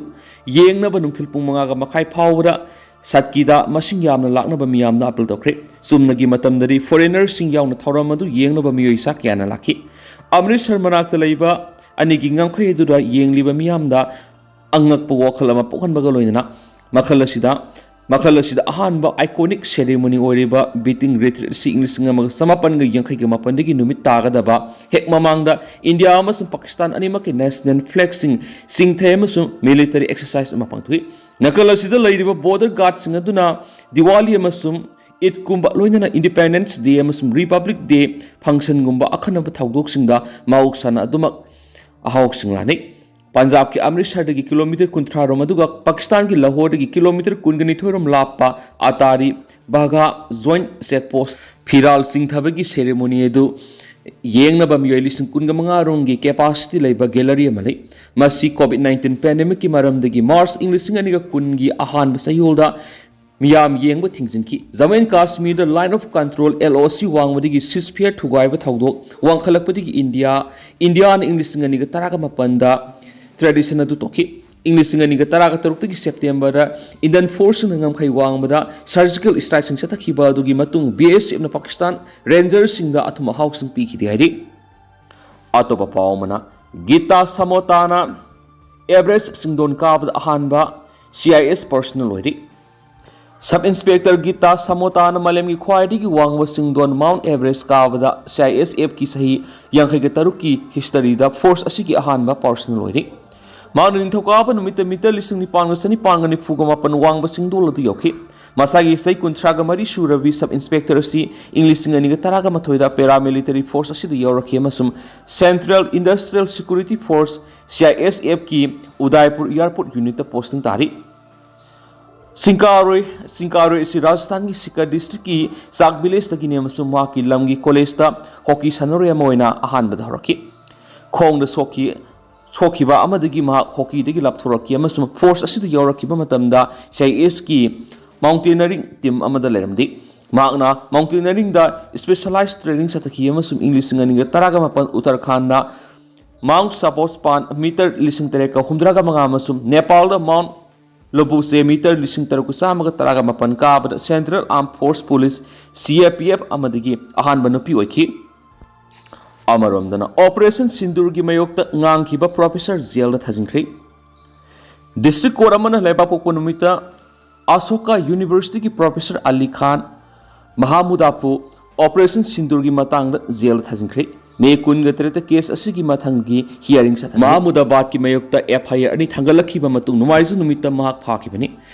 ꯌꯦꯡꯅꯕ ꯅꯨꯡꯊꯤꯜ ꯄꯨꯡ ꯃꯉꯥꯒ ꯃꯈꯥꯏ ꯐꯥꯎꯕꯗ ꯁꯠꯀꯤꯗ ꯃꯁꯤꯡ ꯌꯥꯝꯅ ꯂꯥꯛꯅꯕ ꯃꯤꯌꯥꯝꯅ appeal ꯇꯧꯈ꯭ꯔꯦ꯫ ꯆꯨꯝꯅꯒꯤ ꯃꯇꯝꯗꯗꯤ foreigners ꯁꯤꯡ ꯌꯥꯎꯅ ꯊꯧꯔꯝ ꯑꯗꯨ ꯌꯦꯡꯅꯕ ꯃꯤꯑꯣꯏ ꯆꯥ ꯀꯌꯥꯅ ꯂꯥꯛꯈꯤ꯫ ꯑꯃ꯭ꯔꯤꯠꯁꯔ ꯃꯅꯥꯛꯇ ꯂꯩꯕ ꯑꯅꯤꯒꯤ ꯉꯝꯈꯩ ꯑꯗꯨꯗ ꯌꯦꯡꯂꯤꯕ ꯃꯤꯌꯥꯝꯗ ꯑꯉꯛꯄ ꯋꯥꯈꯜ ꯑꯃ ꯄꯣꯛꯍꯟꯕꯒ ꯂꯣꯏꯅꯅ ꯃꯈꯜ ꯑꯁꯤꯗ ꯃꯈꯜ ꯑꯁꯤꯗ ꯑꯍꯥꯟꯕ iconic ceremony ꯑꯣꯏꯔꯤꯕ beating retreat ꯑꯁꯤ ꯏꯪ ꯂꯤꯁꯤꯡ ꯑꯃꯒ ꯆꯃꯥꯄꯟꯒ ꯌꯥꯡꯈꯩꯒ ꯃꯥꯄꯟꯗꯒꯤ ꯅꯨꯃꯤꯠ ꯇꯥꯒꯗꯕ ꯍꯦꯛ ꯃꯃꯥꯡꯗ ꯏꯟꯗꯤꯌꯥ ꯑꯃꯁꯨꯡ ꯄꯥꯀꯤꯁꯇꯥꯟ ꯑꯅꯤꯃꯛꯀꯤ national flagꯁꯤꯡ ꯆꯤꯡꯊꯩ ꯑꯃꯁꯨꯡ military exercise ꯑꯃ ꯄꯥꯡꯊꯣꯛꯏ꯫ ꯅꯥꯀꯜ ꯑꯁꯤꯗ ꯂꯩꯔꯤꯕ border guardꯁꯤꯡ ꯑꯗꯨꯅ ꯗꯤꯋꯥꯂꯤ ꯑꯃꯁꯨꯡ ꯏꯗꯀꯨꯝꯕ, ꯂꯣꯏꯅꯅ Independence Day ꯑꯃꯁꯨꯡ Republic Day functionꯒꯨꯝꯕ ꯑꯈꯟꯅꯕ ꯊꯧꯗꯣꯛꯁꯤꯡꯗ ꯃꯍꯧꯁꯥꯅ ꯑꯗꯨꯃꯛ ꯑꯍꯥꯎꯁꯤꯡ ꯂꯥꯟꯅꯩ꯫ ꯄꯟꯖꯥꯕꯀꯤ ꯑꯃ꯭ꯔꯤꯠꯁꯔꯗꯒꯤ ꯀꯤꯂꯣꯃꯤꯇꯔ ꯀꯨꯟꯊ꯭ꯔꯥ ꯔꯣꯝ, ꯑꯗꯨꯒ ꯄꯥꯀꯤꯁꯇꯥꯟꯒꯤ ꯂꯥꯍꯣꯔꯗꯒꯤ ꯀꯤꯂꯣꯃꯤꯇꯔ ꯀꯨꯟꯒ ꯅꯤꯊꯣꯏ ꯔꯣꯝ ꯂꯥꯞꯄ ꯑꯇꯥꯔꯤ ꯕꯥꯘꯥ joint check post ꯐꯤꯔꯥꯜ ꯆꯤꯡꯊꯕꯒꯤ ceremony ꯑꯗꯨ ꯌꯦꯡꯅꯕ ꯃꯤꯑꯣꯏ ꯂꯤꯁꯤꯡ ꯀꯨꯟꯒ ꯃꯉꯥ ꯔꯣꯝꯒꯤ capacity ꯂꯩꯕ gallery ꯑꯃ ꯂꯩ꯫ ꯃꯁꯤ COVID nineteen pandemicꯀꯤ ꯃꯔꯝꯗꯒꯤ March ꯏꯪ ꯂꯤꯁꯤꯡ ꯑꯅꯤꯒ ꯀꯨꯟꯒꯤ ꯑꯍꯥꯟꯕ ꯆꯌꯣꯜꯗ ꯃꯤꯌꯥꯝ ꯌꯦꯡꯕ ꯊꯤꯡꯖꯤꯟꯈꯤ꯫ ꯖꯝꯃꯨ ꯑꯦꯟ ꯀꯥꯁꯃꯤꯔꯗ Line of Control, LOC ꯋꯥꯡꯕꯗꯒꯤ ceasefire ꯊꯨꯒꯥꯏꯕ ꯊꯧꯗꯣꯛ ꯋꯥꯡꯈꯠꯂꯛꯄꯗꯒꯤ ꯏꯟꯗꯤꯌꯥ, ꯏꯟꯗꯤꯌꯥꯅ ꯏꯪ ꯂꯤꯁꯤꯡ ꯑꯅꯤꯒ ꯇꯔꯥꯒ ꯃꯥꯄꯟꯗ tradition ꯑꯗꯨ ꯇꯣꯛꯈꯤ꯫ ꯏꯪ ꯂꯤꯁꯤꯡ ꯑꯅꯤꯒ ꯇꯔꯥꯒ ꯇꯔꯨꯛꯇꯒꯤ Septemberꯗ Indian forceꯁꯤꯡꯅ ꯉꯝꯈꯩ ꯋꯥꯡꯃꯗ surgical strikeꯁꯤꯡ ꯆꯠꯊꯈꯤꯕ ꯑꯗꯨꯒꯤ ꯃꯇꯨꯡ BSFꯅ ꯄꯥꯀꯤꯁꯇꯥꯟ rangerꯁꯤꯡꯗ ꯑꯊꯨꯝ ꯑꯍꯥꯎꯁꯤꯡ ꯄꯤꯈꯤꯗꯦ ꯍꯥꯏꯔꯤ꯫ ꯑꯇꯣꯞꯄ ꯄꯥꯎ ꯑꯃꯅ, ꯒꯤꯇꯥ ꯁꯃꯣꯇꯥꯅ Everest ꯆꯤꯡꯗꯣꯟ ꯀꯥꯕꯗ ꯑꯍꯥꯟꯕ CIS personnel ꯑꯣꯏꯔꯤ꯫ Sub Inspector ꯒꯤꯇꯥ ꯁꯃꯣꯇꯥꯅ ꯃꯥꯂꯦꯝꯒꯤ ꯈ꯭ꯋꯥꯏꯗꯒꯤ ꯋꯥꯡꯕ ꯆꯤꯡꯗꯣꯟ Mount Everest ꯀꯥꯕꯗ CISFꯀꯤ ꯆꯍꯤ ꯌꯥꯡꯈꯩꯒ ꯇꯔꯨꯛꯀꯤ historyꯗ force ꯑꯁꯤꯒꯤ ꯑꯍꯥꯟꯕ personnel ꯑꯣꯏꯔꯤ꯫ ꯃꯍꯥꯛꯅ ꯅꯤꯡꯊꯧꯀꯥꯕ ꯅꯨꯃꯤꯠꯇ meter ꯂꯤꯁꯤꯡ ꯅꯤꯄꯥꯟꯒ ꯆꯅꯤꯄꯥꯟꯒ ꯅꯤꯐꯨꯒ ꯃꯥꯄꯟ ꯋꯥꯡꯕ ꯆꯤꯡꯗꯣꯜ ꯑꯗꯨ ꯌꯧꯈꯤ꯫ ꯃꯁꯥꯒꯤ ꯆꯍꯤ ꯀꯨꯟꯊ꯭ꯔꯥꯒ ꯃꯔꯤ ꯁꯨꯔꯕꯤ sub inspector ꯑꯁꯤ ꯏꯪ ꯂꯤꯁꯤꯡ ꯑꯅꯤꯒ ꯇꯔꯥꯒ ꯃꯥꯊꯣꯏꯗ paramilitary force ꯑꯁꯤꯗ ꯌꯥꯎꯔꯛꯈꯤ ꯑꯃꯁꯨꯡ Central Industrial Security Force, C I S F ꯀꯤ ꯎꯗꯥꯏꯄꯨꯔ airport unitꯇ posting ꯇꯥꯔꯤ꯫ ꯁꯤꯡꯀꯥꯔꯣꯏ ꯁꯤꯡꯀꯥꯔꯣꯏ ꯑꯁꯤ ꯔꯥꯖꯁꯊꯥꯟꯒꯤ ꯁꯤꯀꯔ districtꯀꯤ ꯆꯥꯛ villageꯇꯒꯤꯅꯤ ꯑꯃꯁꯨꯡ ꯃꯍꯥꯛꯀꯤ ꯂꯝꯒꯤ collegeꯇ hockey ꯁꯥꯟꯅꯔꯣꯏ ꯑꯃ ꯑꯣꯏꯅ ꯑꯍꯥꯟꯕꯗ ꯍꯧꯔꯛꯈꯤ꯫ ꯈꯣꯡꯗ ꯁꯣꯛꯈꯤ ꯁꯣꯛꯈꯤꯕ ꯑꯃꯗꯒꯤ ꯃꯍꯥꯛ hockeyꯗꯒꯤ ꯂꯥꯞꯊꯣꯔꯛꯈꯤ ꯑꯃꯁꯨꯡ force ꯑꯁꯤꯗ ꯌꯥꯎꯔꯛꯈꯤꯕ ꯃꯇꯝꯗ C I S ꯀꯤ mountaineering team ꯑꯃꯗ ꯂꯩꯔꯝꯗꯦ꯫ ꯃꯍꯥꯛꯅ mountaineeringꯗ specialized training ꯆꯠꯊꯈꯤ ꯑꯃꯁꯨꯡ ꯏꯪ ꯂꯤꯁꯤꯡ ꯑꯅꯤꯒ ꯇꯔꯥꯒ ꯃꯥꯄꯟ Uttarakhand Mount Sabos Pass meter ꯂꯤꯁꯤꯡ ꯇꯔꯦꯠꯀ ꯍꯨꯝꯗ꯭ꯔꯥꯒ ꯃꯉꯥ ꯑꯃꯁꯨꯡ ꯅꯦꯄꯥꯜꯗ Mount Lobuse meter ꯂꯤꯁꯤꯡ ꯇꯔꯨꯛꯀ ꯆꯥꯝꯃꯒ ꯇꯔꯥꯒ ꯃꯥꯄꯟ ꯀꯥꯕꯗ Central Armed Force Police, C A P F ꯑꯃꯗꯒꯤ ꯑꯍꯥꯟꯕ ꯅꯨꯄꯤ ꯑꯣꯏꯈꯤ꯫ ꯑꯃꯔꯣꯝꯗꯅ, Operation ꯁꯤꯟꯗꯨꯔꯒꯤ ꯃꯥꯌꯣꯛꯇ ꯉꯥꯡꯈꯤꯕ professor jailꯗ ꯊꯥꯖꯤꯟꯈ꯭ꯔꯦ꯫ District Court ꯑꯃꯅ ꯂꯩꯕꯥꯛꯄꯣꯛꯄ ꯅꯨꯃꯤꯠꯇ ꯑꯁꯣꯀꯥ Universityꯒꯤ professor ꯑꯂꯤ ꯈꯥꯟ ꯃꯍꯥꯃꯨꯗꯥꯕꯨ Operation ꯁꯤꯟꯗꯨꯔꯒꯤ ꯃꯇꯥꯡꯗ jailꯗ ꯊꯥꯖꯤꯟꯈ꯭ꯔꯦ꯫ ꯃꯦ ꯀꯨꯟꯒ ꯇꯔꯦꯠꯇ case ꯑꯁꯤꯒꯤ ꯃꯊꯪꯒꯤ hearing ꯆꯠꯊꯒꯅꯤ꯫ ꯃꯍꯥꯃꯨꯗꯥꯕꯥꯗꯀꯤ ꯃꯥꯌꯣꯛꯇ F I R ꯑꯅꯤ ꯊꯥꯡꯒꯠꯂꯛꯈꯤꯕ ꯃꯇꯨꯡ ꯅꯣꯡꯃꯥꯏꯖꯤꯡ ꯅꯨꯃꯤꯠꯇ ꯃꯍꯥꯛ ꯐꯥꯈꯤꯕꯅꯤ꯫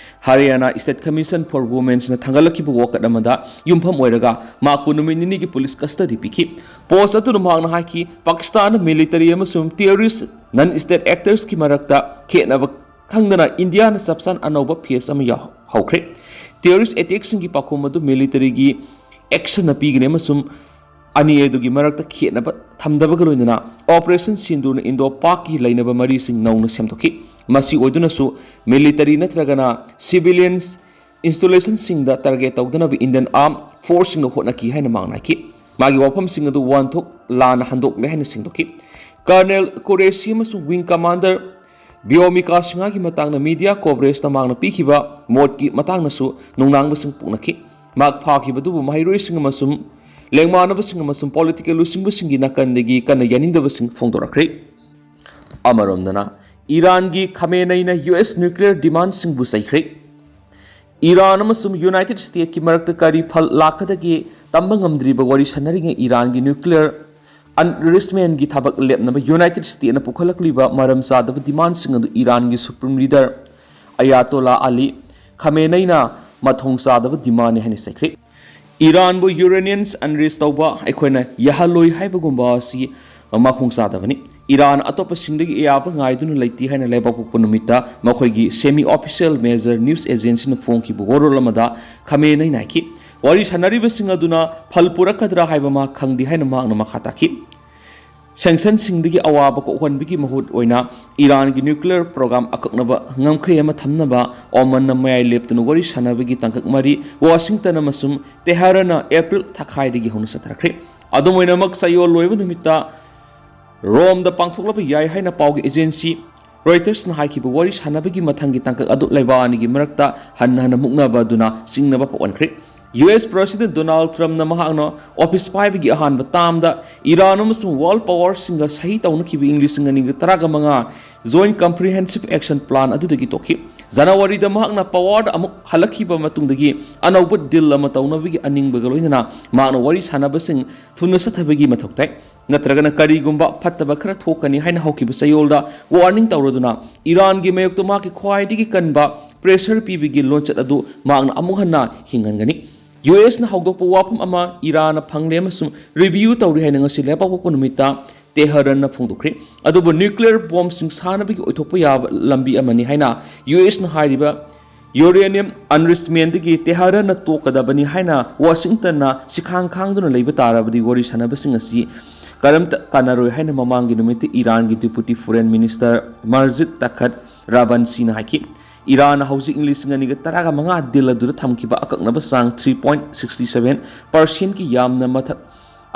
Haryana State Commission for Womenꯅ ꯊꯥꯡꯒꯠꯂꯛꯈꯤꯕ ꯋꯥꯀꯠ ꯑꯃꯗ ꯌꯨꯝꯐꯝ ꯑꯣꯏꯔꯒ ꯃꯍꯥꯛꯄꯨ ꯅꯨꯃꯤꯠ ꯅꯤꯅꯤꯒꯤ police custody ꯄꯤꯈꯤ꯫ Post ꯑꯗꯨꯅ ꯃꯍꯥꯛꯅ ꯍꯥꯏꯈꯤ, ꯄꯥꯀꯤꯁꯇꯥꯟꯅ military ꯑꯃꯁꯨꯡ terrorist non-state actorsꯀꯤ ꯃꯔꯛꯇ ꯈꯦꯠꯅꯕ ꯈꯪꯗꯅ ꯏꯟꯗꯤꯌꯥꯅ ꯆꯞꯆꯥꯟ ꯑꯅꯧꯕ phase ꯑꯃ ꯌꯥꯎ-, ꯍꯧꯈ꯭ꯔꯦ꯫ Terrorist attackꯁꯤꯡꯒꯤ ꯄꯥꯎꯈꯨꯝ ꯑꯗꯨ militaryꯒꯤ actionꯅ ꯄꯤꯒꯅꯤ ꯑꯃꯁꯨꯡ ꯑꯅꯤ ꯑꯗꯨꯒꯤ ꯃꯔꯛꯇ ꯈꯦꯠꯅꯕ ꯊꯝꯗꯕꯒ ꯂꯣꯏꯅꯅ Operation ꯁꯤꯟꯗꯨꯔꯅ Indo-Pakꯀꯤ ꯂꯩꯅꯕ ꯃꯔꯤꯁꯤꯡ ꯅꯧꯅ ꯁꯦꯝꯗꯣꯛꯈꯤ꯫ ꯃꯁꯤ ꯑꯣꯏꯗꯨꯅꯁꯨ military ꯅꯠꯇ꯭ꯔꯒꯅ civilians installationꯁꯤꯡꯗ target ꯇꯧꯗꯅꯕ Indian Armed Forceꯁꯤꯡꯅ ꯍꯣꯠꯅꯈꯤ ꯍꯥꯏꯅ ꯃꯍꯥꯛꯅ ꯍꯥꯏꯈꯤ꯫ ꯃꯥꯒꯤ ꯋꯥꯐꯝꯁꯤꯡ ꯑꯗꯨ ꯋꯥꯍꯟꯊꯣꯛ ꯂꯥꯟꯅ ꯍꯟꯗꯣꯛꯂꯦ ꯍꯥꯏꯅ ꯁꯦꯡꯗꯣꯛꯈꯤ꯫ Colonel Qureshi ꯑꯃꯁꯨꯡ Wing Commander Vyomika Sinhaꯒꯤ ꯃꯇꯥꯡꯗ media coverageꯇ ꯃꯍꯥꯛꯅ ꯄꯤꯈꯤꯕ ꯃꯣꯠꯀꯤ ꯃꯇꯥꯡꯗꯁꯨ ꯅꯨꯡꯅꯥꯡꯕꯁꯤꯡ ꯄꯣꯛꯅꯈꯤ꯫ ꯃꯍꯥꯛ ꯐꯥꯈꯤꯕꯗꯨꯕꯨ ꯃꯍꯩꯔꯣꯏꯁꯤꯡ ꯑꯃꯁꯨꯡ ꯂꯦꯡꯃꯥꯟꯅꯕꯁꯤꯡ ꯑꯃꯁꯨꯡ political ꯂꯨꯆꯤꯡꯕꯁꯤꯡꯒꯤ ꯅꯥꯀꯟꯗꯒꯤ ꯀꯟꯅ ꯌꯥꯅꯤꯡꯗꯕꯁꯤꯡ ꯐꯣꯡꯗꯣꯔꯛꯈ꯭ꯔꯦ꯫ ꯑꯃꯔꯣꯝꯗꯅ, ꯏꯔꯥꯟꯒꯤ ꯈꯥꯃꯦꯅꯩꯅ U S nuclear demandꯁꯤꯡꯕꯨ ꯆꯩꯈ꯭ꯔꯦ꯫ ꯏꯔꯥꯟ ꯑꯃꯁꯨꯡ United Statesꯀꯤ ꯃꯔꯛꯇ ꯀꯔꯤ ꯐꯜ ꯂꯥꯛꯀꯗꯒꯦ ꯇꯝꯕ ꯉꯝꯗ꯭ꯔꯤꯕ ꯋꯥꯔꯤ ꯁꯥꯟꯅꯔꯤꯉꯩ ꯏꯔꯥꯟꯒꯤ nuclear enrichmentꯀꯤ ꯊꯕꯛ ꯂꯦꯞꯅꯕ United Statesꯅ ꯄꯨꯈꯠꯂꯛꯂꯤꯕ ꯃꯔꯝ ꯆꯥꯗꯕ demandꯁꯤꯡ ꯑꯗꯨ ꯏꯔꯥꯟꯒꯤ supreme leader Ayatollah Ali Khameneiꯅ ꯃꯊꯣꯡ ꯆꯥꯗꯕ ꯗꯤꯃꯥꯟꯅꯤ ꯍꯥꯏꯅ ꯆꯩꯈ꯭ꯔꯦ꯫ ꯏꯔꯥꯟꯕꯨ ꯌꯨꯔꯦꯅꯤꯌꯝ ꯑꯦꯟꯔꯤꯆ ꯇꯧꯕ ꯑꯩꯈꯣꯏꯅ ꯌꯥꯍꯜꯂꯣꯏ ꯍꯥꯏꯕꯒꯨꯝꯕ ꯑꯁꯤ ꯃꯈꯣꯡ ꯆꯥꯗꯕꯅꯤ꯫ ꯏꯔꯥꯟ ꯑꯇꯣꯞꯄꯁꯤꯡꯗꯒꯤ ꯑꯌꯥꯕ ꯉꯥꯏꯗꯨꯅ ꯂꯩꯇꯦ ꯍꯥꯏꯅ ꯂꯩꯕꯥꯛꯄꯣꯛꯄ ꯅꯨꯃꯤꯠꯇ ꯃꯈꯣꯏꯒꯤ semi official major news agencyꯅ ꯐꯣꯡꯈꯤꯕ ꯋꯥꯔꯣꯜ ꯑꯃꯗ ꯈꯥꯃꯦꯅꯩꯅ ꯍꯥꯏꯈꯤ꯫ ꯋꯥꯔꯤ ꯁꯥꯟꯅꯔꯤꯕꯁꯤꯡ ꯑꯗꯨꯅ ꯐꯜ ꯄꯨꯔꯛꯀꯗ꯭ꯔꯥ ꯍꯥꯏꯕ ꯃꯍꯥꯛ ꯈꯪꯗꯦ ꯍꯥꯏꯅ ꯃꯍꯥꯛꯅ ꯃꯈꯥ ꯇꯥꯈꯤ꯫ ꯁꯦꯡꯁꯟꯁꯤꯡꯗꯒꯤ ꯑꯋꯥꯕ ꯀꯣꯛꯍꯟꯕꯒꯤ ꯃꯍꯨꯠ ꯑꯣꯏꯅ ꯏꯔꯥꯟꯒꯤ ꯅ꯭ꯌꯨꯀ꯭ꯂꯤꯌꯔ ꯄ꯭ꯔꯣꯒ꯭ꯔꯥꯝ ꯑꯀꯛꯅꯕ ꯉꯝꯈꯩ ꯑꯃ ꯊꯝꯅꯕ ꯑꯣꯃꯟꯅ ꯃꯌꯥꯏ ꯂꯦꯞꯇꯨꯅ ꯋꯥꯔꯤ ꯁꯥꯟꯅꯕꯒꯤ ꯇꯥꯡꯀꯛ ꯃꯔꯤ ꯋꯥꯁꯤꯡꯇꯟ ꯑꯃꯁꯨꯡ ꯇꯦꯍꯔꯥꯟꯅ ꯑꯦꯄ꯭ꯔꯤꯜ ꯊꯥꯈꯥꯏꯗꯒꯤ ꯍꯧꯅ ꯆꯠꯊꯔꯛꯈ꯭ꯔꯦ꯫ ꯑꯗꯨꯝ ꯑꯣꯏꯅꯃꯛ, ꯆꯌꯣꯜ ꯂꯣꯏꯕ ꯅꯨꯃꯤꯠꯇ ꯔꯣꯝꯗ ꯄꯥꯡꯊꯣꯛꯂꯕ ꯌꯥꯏ ꯍꯥꯏꯅ ꯄꯥꯎꯒꯤ ꯑꯦꯖꯦꯟꯁꯤ ꯔꯣꯏꯇꯔꯁꯅ ꯍꯥꯏꯈꯤꯕ ꯋꯥꯔꯤ ꯁꯥꯟꯅꯕꯒꯤ ꯃꯊꯪꯒꯤ ꯇꯥꯡꯀꯛ ꯑꯗꯨ ꯂꯩꯕꯥꯛ ꯑꯅꯤꯒꯤ ꯃꯔꯛꯇ ꯍꯟꯅ ꯍꯟꯅ ꯃꯨꯛꯅꯕ ꯑꯗꯨꯅ ꯆꯤꯡꯅꯕ ꯄꯣꯛꯍꯟꯈ꯭ꯔꯦ꯫ ꯌꯨ ꯑꯦꯁ ꯄ꯭ꯔꯁꯤꯗꯦꯟ ꯗꯣꯅꯥꯜꯗ ꯇ꯭ꯔꯝꯞꯅ ꯃꯍꯥꯛꯅ ꯑꯣꯐꯤꯁ ꯄꯥꯏꯕꯒꯤ ꯑꯍꯥꯟꯕ ꯇꯥꯝꯗ ꯏꯔꯥꯟ ꯑꯃꯁꯨꯡ ꯋꯥꯔꯜ ꯄꯋꯥꯔꯁꯤꯡꯒ ꯁꯍꯤ ꯇꯧꯅꯈꯤꯕ ꯏꯪ ꯂꯤꯁꯤꯡ ꯑꯅꯤꯒ ꯇꯔꯥꯒ ꯃꯉꯥ Joint Comprehensive Action Plan ꯑꯗꯨꯗꯒꯤ ꯇꯣꯛꯈꯤ꯫ ꯖꯅꯋꯥꯔꯤꯗ ꯃꯍꯥꯛꯅ ꯄꯋꯥꯔꯗ ꯑꯃꯨꯛ ꯍꯜꯂꯛꯈꯤꯕ ꯃꯇꯨꯡꯗꯒꯤ ꯑꯅꯧꯕ ꯗꯤꯜ ꯑꯃ ꯇꯧꯅꯕꯒꯤ ꯑꯅꯤꯡꯕꯒ ꯂꯣꯏꯅꯅ ꯃꯍꯥꯛꯅ ꯋꯥꯔꯤ ꯁꯥꯟꯅꯕꯁꯤꯡ ꯊꯨꯅ ꯆꯠꯊꯕꯒꯤ ꯃꯊꯧ ꯇꯥꯏ꯫ ꯅꯠꯇ꯭ꯔꯒꯅ ꯀꯔꯤꯒꯨꯝꯕ ꯐꯠꯇꯕ ꯈꯔ ꯊꯣꯛꯀꯅꯤ ꯍꯥꯏꯅ ꯍꯧꯈꯤꯕ ꯆꯌꯣꯜꯗ ꯋꯥꯔꯅꯤꯡ ꯇꯧꯔꯗꯨꯅ ꯏꯔꯥꯟꯒꯤ ꯃꯥꯌꯣꯛꯇ ꯃꯍꯥꯛꯀꯤ ꯈ꯭ꯋꯥꯏꯗꯒꯤ ꯀꯟꯕ ꯄ꯭ꯔꯦꯁꯔ ꯄꯤꯕꯒꯤ ꯂꯣꯟꯆꯠ ꯑꯗꯨ ꯃꯍꯥꯛꯅ ꯑꯃꯨꯛ ꯍꯟꯅ ꯍꯤꯡꯍꯟꯒꯅꯤ꯫ ꯌꯨ ꯑꯦꯁꯅ ꯍꯧꯗꯣꯛꯄ ꯋꯥꯐꯝ ꯑꯃ ꯏꯔꯥꯟꯅ ꯐꯪꯂꯦ ꯑꯃꯁꯨꯡ ꯔꯤꯚꯤꯌꯨ ꯇꯧꯔꯤ ꯍꯥꯏꯅ ꯉꯁꯤ ꯂꯩꯕꯥꯛꯄꯣꯛꯄ ꯅꯨꯃꯤꯠꯇ ꯇꯦꯍꯔꯥꯟꯅ ꯐꯣꯡꯗꯣꯛꯈ꯭ꯔꯦ꯫ ꯑꯗꯨꯕꯨ ꯅ꯭ꯌꯨꯀ꯭ꯂꯤꯌꯔ ꯕꯣꯝꯁꯤꯡ ꯁꯥꯅꯕꯒꯤ ꯑꯣꯏꯊꯣꯛꯄ ꯌꯥꯕ ꯂꯝꯕꯤ ꯑꯃꯅꯤ ꯍꯥꯏꯅ ꯌꯨ ꯑꯦꯁꯅ ꯍꯥꯏꯔꯤꯕ ꯌꯨꯔꯦꯅꯤꯌꯝ ꯑꯦꯟꯔꯤꯆꯃꯦꯟꯗꯒꯤ ꯇꯦꯍꯔꯥꯟꯅ ꯇꯣꯛꯀꯗꯕꯅꯤ ꯍꯥꯏꯅ ꯋꯥꯁꯤꯡꯇꯟꯅ ꯁꯤꯈꯥꯡ ꯈꯥꯡꯗꯨꯅ ꯂꯩꯕ ꯇꯥꯔꯕꯗꯤ ꯋꯥꯔꯤ ꯁꯥꯟꯅꯕꯁꯤꯡ ꯑꯁꯤ ꯀꯔꯝꯇ ꯀꯥꯟꯅꯔꯣꯏ ꯍꯥꯏꯅ ꯃꯃꯥꯡꯒꯤ ꯅꯨꯃꯤꯠꯇ ꯏꯔꯥꯟꯒꯤ Deputy Foreign Minister ꯃꯔꯖꯤꯗ ꯇꯈꯠ ꯔꯥꯕꯟꯁꯤꯅ ꯍꯥꯏꯈꯤ꯫ ꯏꯔꯥꯟꯅ ꯍꯧꯖꯤꯛ ꯏꯪ ꯂꯤꯁꯤꯡ ꯑꯅꯤꯒ ꯇꯔꯥꯒ ꯃꯉꯥ ꯗꯤꯜ ꯑꯗꯨꯗ ꯊꯝꯈꯤꯕ ꯑꯀꯛꯅꯕ ꯆꯥꯡ three point sixty seven percentꯀꯤ ꯌꯥꯝꯅ ꯃꯊꯛ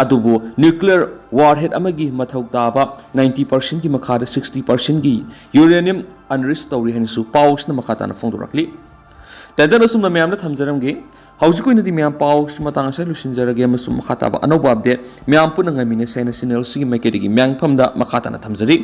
ꯑꯗꯨꯕꯨ ꯅ꯭ꯌꯨꯀ꯭ꯂꯤꯌꯔ ꯋꯥꯔꯍꯦꯗ ꯑꯃꯒꯤ ꯃꯊꯧ ꯇꯥꯕ ninety percentꯀꯤ ꯃꯈꯥꯗ sixty percentꯀꯤ ꯌꯨꯔꯦꯅꯤꯌꯝ ꯑꯦꯟꯔꯤꯆ ꯇꯧꯔꯤ ꯍꯥꯏꯅꯁꯨ ꯄꯥꯎꯁꯤꯅ ꯃꯈꯥ ꯇꯥꯅ ꯐꯣꯡꯗꯣꯔꯛꯂꯤ꯫ ꯇꯦꯟꯗꯟ ꯑꯁꯨꯝꯅ ꯃꯌꯥꯝꯗ ꯊꯝꯖꯔꯝꯒꯦ꯫ ꯍꯧꯖꯤꯛ ꯑꯣꯏꯅꯗꯤ ꯃꯌꯥꯝ ꯄꯥꯎꯁꯤ ꯃꯇꯥꯡ ꯑꯁꯤꯗ ꯂꯣꯏꯁꯤꯟꯖꯔꯒꯦ ꯑꯃꯁꯨꯡ ꯃꯈꯥ ꯇꯥꯕ ꯑꯅꯧꯕ ꯑꯞꯗꯦꯠ ꯃꯌꯥꯝ ꯄꯨꯟꯅ ꯉꯥꯏꯃꯤꯟꯅꯁꯦ ꯍꯥꯏꯅ ꯆꯦꯅꯦꯜꯁꯤꯒꯤ ꯃꯥꯏꯀꯩꯗꯒꯤ ꯃꯌꯥꯝꯐꯝꯗ ꯃꯈꯥ ꯇꯥꯅ ꯊꯝꯖꯔꯤ꯫